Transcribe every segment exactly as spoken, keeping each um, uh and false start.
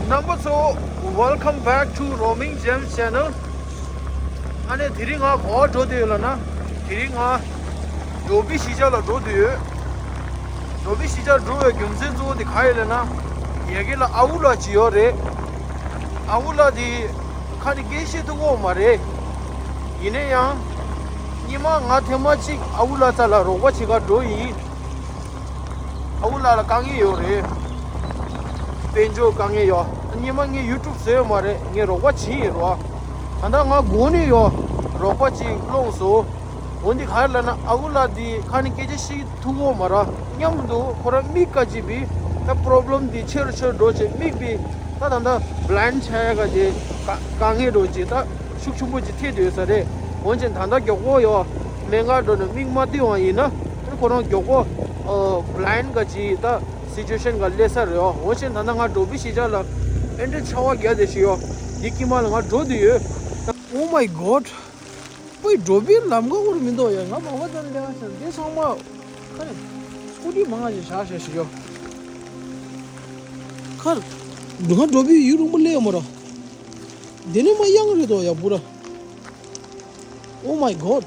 རྣམ་པ་ཚོ། Welcome back to Roaming Gems channel. ཨ་ནི་དེ་རིང་ང་ག་པར་འགྲོ་བསྡད་ཡོད་ལབ་ན། དེ་རིང་ང་འགྲོ་བི་གཞིས་ཆགས་ལ་འགྲོ་བསྡད་ཡོད། འགྲོ་བི་གཞིས་ཆགས་འགྲོ་བའི་རྒྱུ་མཚན་གཙོ་བོ་དེ་ག་ཡིན་ལབ་ན། ཡ་གི་ལ་ཨ་ཁུ་ལགས་ཅིག་ཡོད་རེད། ཨ་ཁུ་ལགས་དེ་ཁ་ནས་སྐད་བཤད་ཐུབ་ཀྱི་ཡོད་མ་རེད། ཡིན་ན་ཡང་། སྔོན་མ་ང་ཐེངས་མ་གཅིག་ཨ་ཁུ་ལགས་རྩ་ལ་རོགས་པ་བྱེད་ག་འགྲོ་ཡིན། ཨ་ཁུ་ལགས་ལ་དཀའ་ངལ་ཡོད་རེད། དཔལ་འབྱོར་དཀའ་ངལ་ཡོད། སྔོན་མ་ངས་ཡུ་ཊུབ་བཟོས་ཡོད་མ་རེད། ངས་རོགས་པ་བྱེད་ཡིན་རོགས། ད་ལྟ་ང་དགོངས་ནས་ཡོད། རོགས་པ་ཅིག་སློང་སོང་། འོན་ཏེ་ག་རེ་ལབ་ན་ཨ་ཁུ་ལགས་འདི་ཁ་ནས་སྐད་ཆ་བཤད་ཐུབ་ཀྱི་ཡོད་མ་རེད། སྙམ་འདུག་ཁོ་རང་མིག་ག་ཅིག་བི་ད་པོ་རོབ་ལེམ་འདི་ཆེ་རུ་ཆེ་རུ་འགྲོ་བྱས་མིག་བི་ད་ད་ལྟ་བྷི་ལའིན་ཌི་ཆགས་ཡ་ག་ཅིག་དཀའ་དཀའ་ངལ་འགྲོ་ཅིག་ད་ཤུགས་ཆེན་པོ་ཅིག་ཐེབས་བསྡད་ཡོད་ས་རེད། འོན་ཀྱང་ད་ལྟ་མགྱོགས་པོ་ཡོད། སྨན་ཁང་འགྲོ་ནས་མིག་མ་བལྟས་པ་ཡིན་ན་ཁོ་རང་མགྱོགས་པོ་བྷི་ལའིན་ཌི་ག་ཅིག་ད་སི་ཅུ་ཨེ་ཤན་ག་སླེབས་ས་རེད། འོན་ཀྱང་ད་ལྟ་ང་འགྲོ་བི་གཞིས་ཆགས་ལ་ཨེ་འདྲ་ཆར་པ་རྒྱག་བསྡད་ཤི་ཡོད། འདི་དཀྱིལ་མ་ལ་ང་འགྲོ་བསྡད་ཡོད། Oh my god. པའི་འགྲོ་བི་ལམ་ཁ་བོར་མི་འདུག་ཡ། ང་མང་པོ་ཙམ་ལས་ཀ་བྱས་འདི་ཚང་མ་ཁ་ནས་སྐུ་དྲི་མང་ཞིག་བཞག་བཞག་ཞིག་ཡོད། ཁར་ང་འགྲོ་བི་ཡུ་རུང་པོ་སླེབས་ཡོད་མ་ར། འདི་ནི་མ་གཡང་རེད་དོ་ཡ་བུ་ར། Oh my god.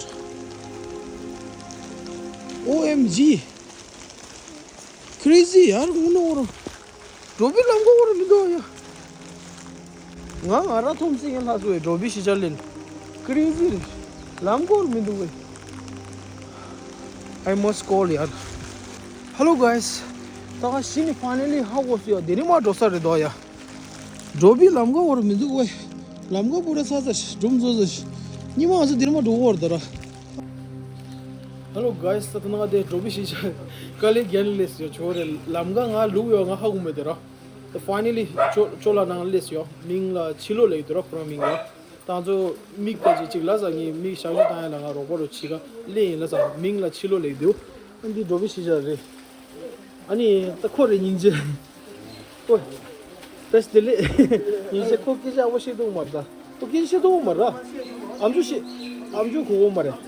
O M G. Crazy ཡར་ངུ་ནོ་ར། འགྲོ་བི་ལམ་ཁ་བོར་མི་འདུག་ཡ། ང་ང་ར་ཐོམ་སེ་ཡན་ལྷ་སུ་ཡ་འགྲོ་བི་གཞིས་ཆགས་ལེན། Crazy རེད། ལམ་ཁ་བོར་མི་འདུག་བས། I must call ཡར། Hello guys. ད་ག་ཤི་ནི་ཕ་ནེ་ལི་ཧ་གོ་སུ་ཡ་དེ་ནི་མ་འགྲོ་ས་རེད་དོ་ཡ། འགྲོ་བི་ལམ་ཁ་བོར་མི་འདུག་བས། ལམ་ཁ་བོར་ས་ས་ཤི་སྒྲུམ་བཟོ་ས་ཤི། ཉི་མ་ང་ཚོ་དེ་ནི་མ་འགྲོ་བོར་དོ་ར། Hello guys. ད་ད་ང་དེ་འགྲོ་བི་གཞིས་ཆགས་ཀ་ལེ་གན་ལེ་སི་ཡོད་ཆོ་རེད། ལམ་ཁ་ང་ལུག་ཡོད་ང་ཧ་གོ་མེད་དེ་ར། ད་ཕ་ནེ་ལི་ཅོ་ཅོ་ལ་ནང་ལེ་སི་ཡོད། མིང་ལ་ཕྱི་ལོ་ལེགས་དེ་ར་ཁོ་རང་མིང་ལ། ད་ང་ཚོ་མིག་ད་ཅིག་ཅིག་ལ་ས་ངའི་མིག་ཞག་ཞུ་བཏང་ཡ་ལ་ང་རོགས་པ་རོ་ཆི་ག་ལེ་ཡིན་ལ་ས་མིང་ལ་ཕྱི་ལོ་ལེགས་དེའོ། ཨ་འདི་འགྲོ་བི་གཞིས་ཆགས་རེད། ཨ་ནི་ད་ཁོ་རེ་སྙིང་རྗེ། ཨོ། བཀྲ་ཤིས་བདེ་ལེགས། སྙིང་རྗེ་ཁོ་སྐད་ཆ་ཨ་བོ་བཤད་འདུག་མ་རེད་ད། ཁོ་སྐད་ཆ་བཤད་འདུག་མ་རེད། ཨམ་ཅོག་བཤད། ཨམ་ཅོག་གོ་གོ་མ་རེད།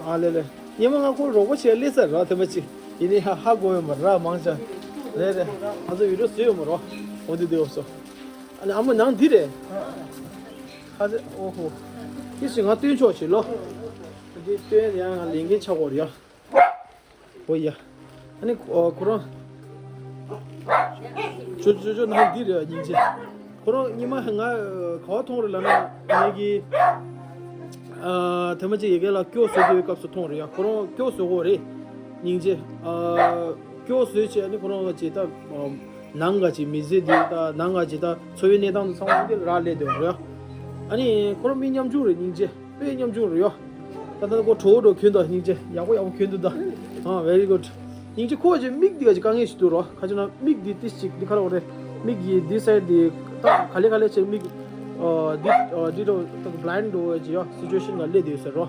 ཨ་ལེ་ལེ། ཉི་མ་ང་ཁོ་རོགས་པ་བྱས་སླེབས་ཚར་ར་ཐེངས་མ་གཅིག་ཡིན་ནའི་ཧ་ཧ་གོ་ཡོད་མ་རེད་མང་ཆ། རེད་རེད། ང་ཚོ་བི་ཌིའོ་བཟོས་ཡོད་མ་རེད། འོ་འདི་འདི་འོ་སོ། ཨ་ནི་ཨ་མ་ནང་འདི་རེད། ཁ་ཚེ་ཨོ་ཧོ། ཏི་སི་ང་སྟོན་ཆོག་བྱེད་ལོ། འདི་སྟོན་ཡང་ང་ལས་འགན་ཆགས་གོ་རེད་ཡ། ཨོ་ཡ། ཨ་ནི་ཁོ་ཁོ་རང་། ཅོ་ཅོ་ཅོ་ནང་འདི་རེད་སྙིང་རྗེ། ཁོ་རང་ཉི་མ་ང་ག་བ་མཐོང་རེད་ལབ་ན་ངེད་ཀྱི། ཨ་ཐེངས་མ་གཅིག་ཡ་གི་ལ་སྐྱོ་བཟོ་དུས་སྐབས་སུ་མཐོང་རེད་ཡ། ཁོ་རང་སྐྱོ་བཟོ་གོ་རེད། སྙིང་རྗེ། ཨ་སྐྱོ་བཟོས་བྱས་ཨ་ནི་ཁོ་རང་གཅིག་ད་ནང་ག་ཅིག་མི་ཚེ་འདི་ད་ནང་ག་ཅིག་ད་འཚོ་བའི་གནས་སྟངས་དུ་ཚང་མ་འདི་རག་ལས་དེ་རེད་ཡ། ཨ་ནི་ཁོ་རང་མི་ཉམ་ཆུང་རེད་སྙིང་རྗེ། དཔེ་ཉམ་ཆུང་རེད་ཡོ། ད་ལྟ་ཁོ་གྲོགས་འགྲོ་གྱོན་དང་སྙིང་རྗེ་ཡག་པོ་ཡག་པོ་གྱོན་འདུག་ད། ཨ་very good། སྙིང་རྗེ་ཁོ་ཅིག་མིག་འདི་ག་ཅིག་དཀའ་ངལ་ཞིག་འདུག་རོ། ཁ་ཅིག་ན་མིག་འདི་ཏིས་ཅིག་འདི་ཁ་ལོག་རེད། མིག་གི་འདི་སའིཌ་འདི་ད་ག་ལེ་ག་ལེ་ཅིག་མིག་ཨ་འདི་ཨ་འདི་འགྲོ་ད་བྷི་ལའིནཌ་འགྲོ་བའི་ཅིག་ཡོ་སི་ཅུ་ཨེ་ཤན་ག་སླེབས་བསྡད་ཡོད་ཟེར་རོ།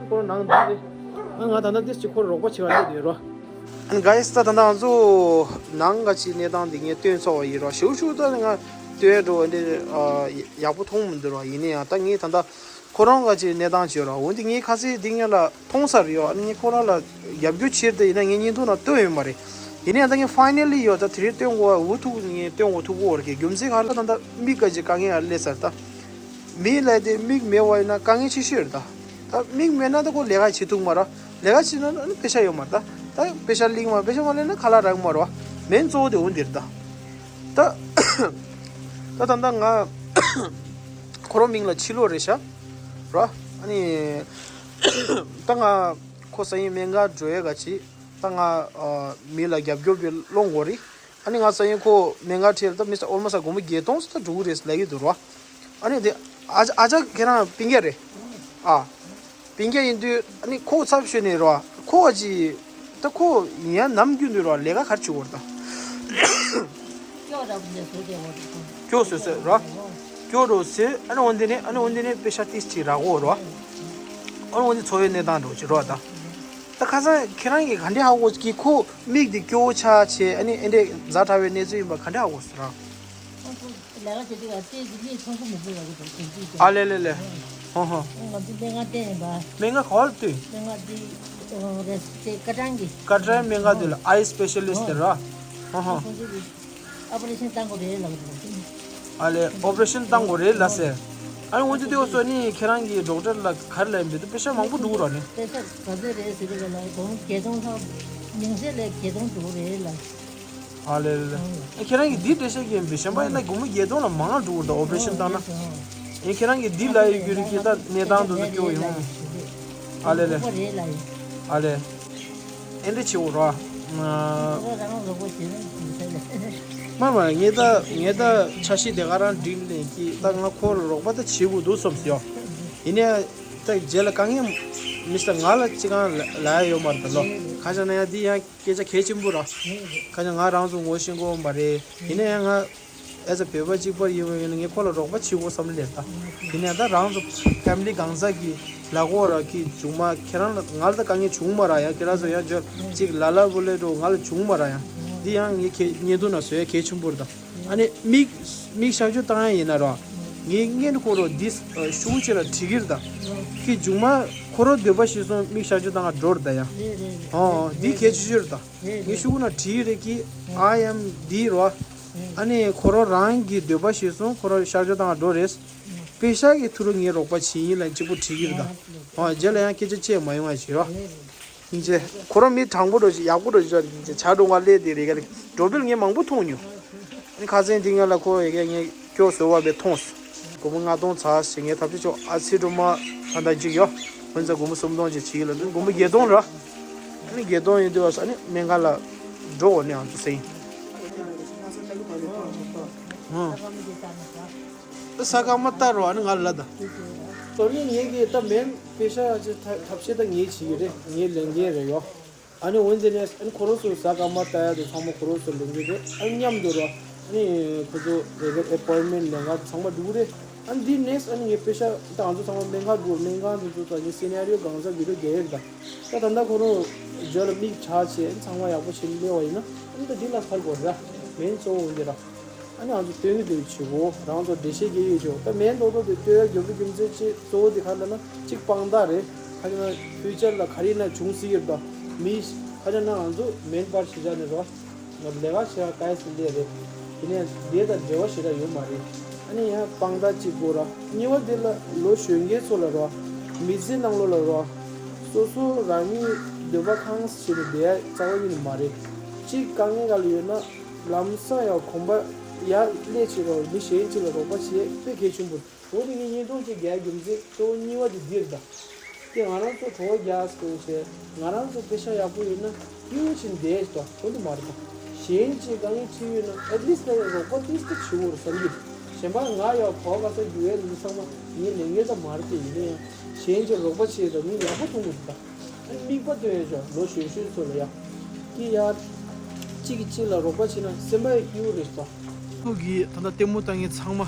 ཁོ་རང་ནང་འདི་རེད། ཨ་ང་ད་ལྟ་ཏིས་ཅིག་ཁོ་རོགས་པ་བྱེད་ག་སླེབས་བསྡད་ཡོད་རོ། ཨ་ནི་གྷའི་སི་ད་ད་ལྟ་ང་ཚོ་ནང་ག་ཅིག་གནས་སྟངས་འདི་ངས་སྟོན་ཚར་བ་ཡིན་རོ། ཞེའུ་ཞེའུ་ད་ང་སྟོན་འགྲོ་བ་འདི་ཨ་ཡག་པོ་མཐོང་མི་འདུག་རོ། ཡིན་ན་ཡང་ད་ངས་ད་ལྟ། ཁོ་རང་ག་ཅིག་གནས་སྟངས་བྱོས་ར། འོན་ཏེ་ངས་ཁ་སང་འདི་ངས་ལ་མཐོང་ས་རེད་ཡོ། ཨ་ནི་ངས་ཁོ་རང་ལ་རྒྱབ་སྐྱོར་ཕྱིར་དེ་ཡིན་ན་ངས་བརྙན་ཐུང་ནང་སྟོན་ཡོད་མ་རེད། ཡིན་ནའི་ད་ངས་ཕའི་ནལ་ལི་ཡོ་ད་དེ་རིང་སྟོན་དགོས་འུ་ཐུག་ངས་སྟོན་དགོས་ཐུག་གོ་ར་གི་རྒྱུ་མཚན་ག་ལ་ད་ད་མིག་ག་ཅིག་དཀའ་ངལ་ཡར་སླེབས་ཚར་ད། མི་ལ་དེ་མིག་མེད་པ་ཡིན་ན་དཀའ་ངལ་ཆེ་ཤོས་རེད་ད། ད་མིག་མེད་ན་ད་ཁོ་ལས་ཀ་བྱེད་ཐུབ་མ་ར། ལས་ཀ་བྱེད་ན་ཨ་ནི་པེ་ཤ་ཡོད་མ་རེད་ད། ད་པེ་ཤ་ལིང་མ་པེ་ཤ་མ་ལེན་ན་ཁ་ལག་རག་མ་ར་བ། མེན་གཙོ་བོ་དེ་འོ་འདིར་ད། ད་ད་ད་ད་ང་ཁོ་རང་མིང་ལ་ཕྱི་ལོགས་རེད་ཤག་ར། ཨ་ནི་ད་ང་ཁོ་སང་ཉིན་སྨན་ཁང་འགྲོ་ཡས་ག་ཅིག་ད་ང་ཨ་མི་ལ་རྒྱབ་སྐྱོར་བྱེད་སློང་དགོས་རེད། ཨ་ནི་ང་སང་ཉིན་ཁོ་སྨན་ཁང་ཁྲིད་ལ་ད་མི་ས་ཨོལ་མོ་ས་སྒོར་མོ་བརྒྱད་སྟོང་ཙམ་ད་འགྲོ་གི་རེད་ལབ་ཀྱི་འདུག་ར། ཨ་ནི་དེ་ཨ་ཅག་ཨ་ཅག་ཁྱེད་རང་སྤུན་ཀྱག་རེད། ཨ། སྤུན་ཀྱག་ཡིན་དུས་ཨ་ནི་ཁོ་ཚབ་ཞུས་ནས་རོ། ཁོ་ཨ་ཅི། ད་ཁོ་ཡིན་ཡང་ནམ་རྒྱུན་དུ་རོ་ལས་ཀ་ག་རེ་བྱེད་དགོས་རེད་ད། སྐྱོ་ར་བུ་ལས་བཟོ་བསྡད་ཡོད་རེད། སྐྱོ་བཟོས་བཟོས་རོ། སྐྱོ་རུ་བཟོས་ཨ་ནི་འོན་ཏེ་ནི་ཨ་ནི་འོན་ཏེ་ནི་པེ་ཤ་ཏིས་ཅིག་རག་གོ་རོ། ཨ་ནི་འོན་ཏེ་འཚོ་བའི་གནས་སྟངས་འགྲོ་ཅིག་རོ་ད། ད་ཁ་སང་ཁྱེད་རང་གིས་ག་འདྲས་ཧ་གོ་གི་ཁོ་མིག་འདི་སྐྱོ་བོ་ཆགས་བྱས་ཨ་ནི་ཨེ་འདྲས་ཛ་དྲག་པའི་གནས་ཚུལ་ཡིན་པ་ག་འདྲས་ཧ་གོ་སོང་ར། ལས་ཀ་བྱེད་དུས་ཡང་ལྟས་ཀྱི་གནས་ཚང་པོ་མི་དགོས་ཡག་གི་འདུག་ཟེར་གྱི་འདུག་ཨ་ལེ་ལེ་ལེ། ཧོ་ཧོ། ང་ཚོ་སྨན་ཁང་བསྟན་ཡིན་པ། སྨན་ཁང་ག་པར་བསྟན། སྨན་ཁང་འདི་རེད་དེ་ཀ་ཀྲང་གི་ཀ་ཀྲང་སྨན་ཁང་དེ་ལ་ཨའི་སི་པེ་ཤ་ལི་སི་ཊི་དེ་ར། ཧོ་ཧོ། ཁོང་ཚོ་གི་ ཨོ་པ་རེ་ཤན་བཏང་དགོས་རེད་ལབ་འདུག་ཨ་ལས་ཨོ་པ་རེ་ཤན་བཏང་དགོས་རེད་ལབ་ཟེར། ཨ་ནི་འོན་ཏེ་དེ་འོ་སོ་ནི་ཁྱེད་རང་གི་ཌོག་ཊར་ལ་ག་རེ་ལབ་ཡིན་པས་དེ་པེ་ཤ་མང་པོ་འགྲོ་གི་ར་ནི། པེ་ཤ་ག་ཚོད་རེད་ཟེར་དུས་ལ་ལ་སྒོར་མོ་བརྒྱད་སྟོང་ལྷག་ཉུང་ཤས་ལས་བརྒྱད་སྟོང་འགྲོ་གི་རེད་ལ། ཨ་ལས་ལས་ལས། ཨ་ཁྱེད་རང་གི་འདི་འགྲེལ་བཤད་ཀྱི་ཡིན་པས་གཞན་པ་ཡིན་ན་སྒོར་མོ་བརྒྱད་སྟོང་ལ་མང་ང་འགྲོ་གི་རེད་ད་ཨོ་པ་རེ་ཤན་བཏང་ན། ཨེ་ཁྱེད་རང་གིས་འདི་ལབ་ཡོད་རྒྱུ་རེད་ཀྱི་ད་གནས་སྟངས་དེ་ཚོ་སྐྱོ་ཡོང་། ཨ་ལས་ལས། ཨ་ལས། ཨེ་འདྲ་བྱེད་འོ་ར། མ་མ་ངས་ད་ངས་ད་འཆར་གཞི་དེ་ག་རང་སྒྲིག་ལེན་གྱི་ད་ང་ཁོ་ལ་རོགས་པ་ད་བྱེད་དགོས་འདུག་བསམ་སོང་། ཡིན་ནའི་ད་རྗེས་ལ་དཀའ་ངལ་མི་ས་ང་ལ་ཅི་གང་ལ་ཡ་ཡོད་མ་རེད་ད་ལོ། ཁ་ཤ་ན་ཡ་འདི་ཡང་སྐད་ཆ་གལ་ཆེན་པོ་ར། ཁ་ཤ་ང་རང་ཚོ་ངོ་ཤེས་དགོས་མ་རེད། ཡིན་ནའི་ཡང་ང་། ཨེ་ཛ་བོད་པ་གཅིག་པ་ཡིན་པ་ཡིན་ན་ངས་ཁོ་ལ་རོགས་པ་བྱེད་དགོས་བསམ་ལེ་ད། དེ་ནས་ད་རང་ཚོ་ཕེ་མི་ལི་གང་ཟག་གི་ལ་གོ་ར་གི་བྱུང་མ་ཁྱེད་རང་ལ་ང་ལ་ད་དཀའ་ངལ་བྱུང་མ་ར་ཡང་ཁྱེད་རང་ཚོ་ཡང་འཇོར་གཅིག་ལ་ལ་བུ་ལེ་འགྲོ་ང་ལ་བྱུང་མ་ར་ཡང་འདི་ཡང་ངས་ཁྱེད་བརྙན་ཐུང་ན་བཟོ་ཡ་གལ་ཆེན་པོ་རེད་ད། ཨ་ནི་མིག་མིག་གཤག་བཅོས་བཏང་ཡ་ཡིན་ན་ར་ངས་ངས་ཁོ་རོ་འདི་ཤུགས་ཆེ་ལ་བྲིས་གི་རེད་ད། ཁྱེད་བྱུང་མ་ཁོ་རོ་འདོད་པ་ཞིག་སོང་མིག་གཤག་བཅོས་བཏང་ང་འགྲོ་རེད་ད་ཡང་། ཨོ་འདི་གལ་ཆེ་ཤོས་རེད་ད། ངས་ཤུགས་ན་བྲིས་རེད་ཀི་ཨ་ཡམ་འདི་ར། ཨ་ནི་ཁོ་རང་རང་གི་འདོད་པ་ཞིག་སོང་ཁོ་རང་གཤག་བཅོས་བཏང་འགྲོ་རེད། པེ་ཤག་གི་ཐུ་རུ་ངས་རོགས་པ་བྱེད་ཡིན་ལ་གཅིག་པུ་བྲིས་ཀྱི་རེད་ད། ཨ་རྗེས་ལ་ཡང་སྐད་ཆ་བཤད་མ་ཡོང་བ་ཞིག་རོ། སྙིང་རྗེ། ཁོ་རང་མི་དྲང་པོ་འགྲོ་ཞིག་ཡག་པོ་འགྲོ་ཞིག་ར་སྙིང་རྗེ་བྱ་འགྲོ་ང་སླེ་དེ་རེད་ག་རེ་འགྲོ་དུས་ངས་མང་པོ་མཐོང་མྱོང་། ཨ་ནི་ཁ་སང་དེ་ང་ལ་ཁོ་ཡི་གེ་ངས་སྐྱོ་བཟོ་བ་བས་མཐོང་སོང་། སྒོར་མོ་ལྔ་སྟོང་ཚར་ཞེས་ངས་ཐབས་ཤེས་ཆོག་ཨ་ཚི་སྒྲོལ་མ་ད་ལྟ་གཅིག་ཡོད། ཁོང་ཚོ་སྒོར་མོ་སུམ་སྟོང་ཅིག་བྱེད་ཀྱི་ལ་སྒོར་མོ་བརྒྱད་སྟོང་ར། ཨ་ནི་བརྒྱད་སྟོང་ཡིན་དུས་བ་ས་ནི་སྨན་ཁང་ལ་འགྲོ་འོ་ནི་ཨང་ཚོ་སེང་། ཨ་ས་ཀ་མ་ལྟ་རོ་ཨ་ནི་ང་ལ་ད། དོ་ནི་ངེད་ཀྱི་ད་མེན་པེ་ཤ་ཅི་ཐབས་ཤེས་ད་ངེད་བྱེད་ཀྱི་རེད་ངེད་ལས་འགན་རེད་ཡོད། ཨ་ནི་འོན་ཏེ་ནས་ཨ་ནི་ཁོ་རང་ཚོ་ཟ་སྐར་མ་ལྟ་ཡ་དེ་ཚང་མ་ཁོ་རང་ཚོ་ལས་འགན་རེད། ཨ་ནི་མཉམ་དུ་ར་ཨ་ནི་ཁོ་ཚོ་རེ་རེ་ཨེ་པོའིན་མེན་ལེན་ག་ཚང་མ་འགྲོ་གི་རེད། ཨ་ནི་འདི་ནེགསི་ཨ་ནི་ངས་པེ་ཤ་ད་ང་ཚོ་ཚང་མ་སྨན་ཁང་འགྲོ་སྨན་ཁང་དེ་ཚོ་ད་ནི་སི་ནེ་རི་ཡོ་གང་ཟག་བི་ཌིའོ་རྒྱག་ཡོད་ད། ད་ད་ལྟ་ཁོ་རང་ཇོ་ལ་མིག་ཆག་བྱས་ཨ་ནི་ཚང་མ་ཡག་པོ་བྱས་ནས་སླེབས་པ་ཡིན་ན་ཨ་ནི་ད་འདི་ལ་ཚར་དགོས་རེད་ར་མེན་གཙོ་བོ་འོན་ཏེ་ར། ཨ་ནི་ང་ཚོ་སྟོན་གི་འདུག་བྱེད་སྒོ་རང་ཚོ་འགྲེལ་བཤད་རྒྱག་ཡོད་ཆོག་ད་མེན་ཏོག་ཏོག་དེ་སྟོན་ཡ་རྒྱབ་ལ་རྒྱུ་མཚན་ཅི་གཙོ་བོ་དེ་ག་ལ་ན་གཅིག་དཔང་རྟགས་རེད། ཁ་ཅིག་ན་ཕིའུ་ཅར་ལ་ག་རེ་ན་བྱུང་སྲིད་ཀྱི་རེད་ད། མི་ཁ་ཅིག་ན་ང་ཚོ་མེན་པར་ཞེ་དྲག་ནས་རོ། ང་ལས་ཀ་བྱེད་ཡ་ག་ཡ་སི་ལས་རེད། དེ་ནས་དེ་དང་འབྲེལ་བ་ཞེ་དྲག་ཡོད་མ་རེད། ཨ་ནི་ཡང་དཔང་རྟགས་གཅིག་དགོས་ར། གཉིས་པ་དེ་ལ་ལོ་གཞོན་སྐྱེས་ཚོ་ལ་རོ། མི་ཚེ་ནང་ལོགས་ལ་རོ། སོ་སོ་རང་ཉིད་འདོད་པ་ཁེངས་བྱས་ནས་བསྡད་ཡ་རྩ་བ་ཉིད་ནས་མ་རེད། གཅིག་དཀའ་ངལ་ག་ལ་ཡོད་ན། ལམ་སང་ཡང་གོམ་པ་ཡར་སླེབས་བྱེད་རོགས་མི་གཞན་གཅིག་ལ་རོགས་པ་བྱེད་དཔེ་གལ་ཆེན་པོ་འོ་དེ་ངས་བརྙན་ཐུང་ཅིག་རྒྱག་རྒྱུ་མཚན་གཙོ་བོ་གཉིས་པ་དེ་འདིར་ད། དེ་ང་རང་ཚོ་གྲོགས་རྒྱག་སྐོར་བྱས་ང་རང་ཚོ་པེ་ཤ་ཡག་པོ་ཡོད་ན་སྐྱིད་པོ་ཕྱིན་བསྡད་ཤི་ཏོ་འོ་དེ་མ་རེད་ད། གཞན་གཅིག་དཀའ་ངལ་འཕྲད་ཡོད་ན་ཨེ་ཊི་ལིསི་ཊི་ད་རོགས་པ་ཏིས་ད་བྱེད་འོར་བསམ་གྱི། གཞན་པ་ང་ཡག་གོ་ག་ས་རྒྱུ་ཡས་འདི་ཚང་མ་ངའི་ལས་འགན་ད་མ་རེད་དེ་ཡིན་ན་ཡང་གཞན་གཅིག་རོགས་པ་བྱས་ད་ངས་ཡག་པོ་མཐོང་གི་འདུག་ད། ཨ་ནི་མིག་པ་སྟོན་ཡ་ཆོག་ལོ་གཞོན་གཞོན་ཚོ་ལ་ཡ། སྐྱིད་ཡ། གཅིག་གིས་གཅིག་ལ་རོགས་པ་བྱེད་ན་སེམས་པ་ཡ་སྐྱིད་པོ་རེད་ཤི་ཏོ། ཁོ་གིས་ད་ལྟ་ལྟད་མོ་ལྟ་མཁན་ཚང་མ་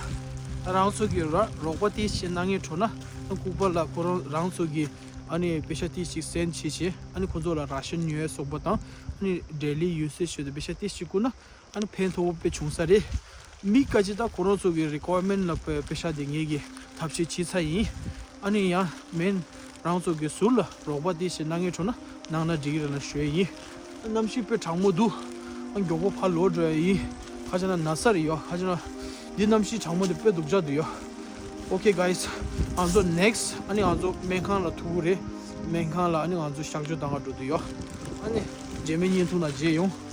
རང་ཚོ་གི་ར་རོགས་པ་དེ་ཞིག་གནང་མཁན་འགྲོ་ན་ཨ་ལྐུགས་པ་ལ་ཁོ་རང་རང་ཚོ་གི་ཨ་ནི་པེ་ཤ་དེ་ཞིག་སེན་ཌི་བྱེད་བྱེད་ཨ་ནི་ཁོ་ཚོ་ལ་ར་ཤན་ཉོ་ཡ་སོགས་པ་དང་ཨ་ནི་ཌེ་ལི་ཡུ་སེ་ཇི་ཞུ་དེ་པེ་ཤ་དེ་ཞིག་བསྐུར་ན་ཨ་ནི་ཕན་ཐོགས་པོ་དཔེ་བྱུང་ས་རེད། མི་ཁ་ཅིག་ད་ཁོ་རང་ཚོ་གི་རི་ཀོ་ཡར་མེན་ཊི་ལ་དཔེ་དཔེ་ཤ་དེ་ངེད་ཀྱི་ཐབས་ཤེས་བྱེད་ཚར་ཡིན། ཨ་ནི་ཡང་མེན་རང་ཚོ་གི་ཟུར་ལ་རོགས་པ་དེ་ཞིག་གནང་མཁན་འགྲོ་ན་གནང་ན་འགྲིག་གི་རེད་ལ་ཞུ་ཡ་ཡིན། གནམ་གཤིས་དཔེ་གྲང་མོ་འདུག་ཨ་མགྱོགས་པོ་ཕར་ལོག་འགྲོ་ཡ་ཡིན། ཁ་ཅིག་ན་ན་ཚ་རེད་ཡོད་ཁ་ཅིག་ན། འདི་གནམ་གཤིས་གྲང་མོ་དེ་དཔེ་སྡུག་ཅག་འདུག་ཡོད། Okay guys, ང་ཚོ་ནེགསི་ཨ་ནི་ང་ཚོ་སྨན་ཁང་ལ་ཐུག་གི་རེད། སྨན་ཁང་ལ་ཨ་ནི་ང་ཚོ་གཤག་བཅོས་བཏང་ག་འགྲོ་འདུག་ཡོད། ཨ་ནི་རྗེས་མའི་བརྙན་ཐུང་ལ་མཇལ་ཡོང་།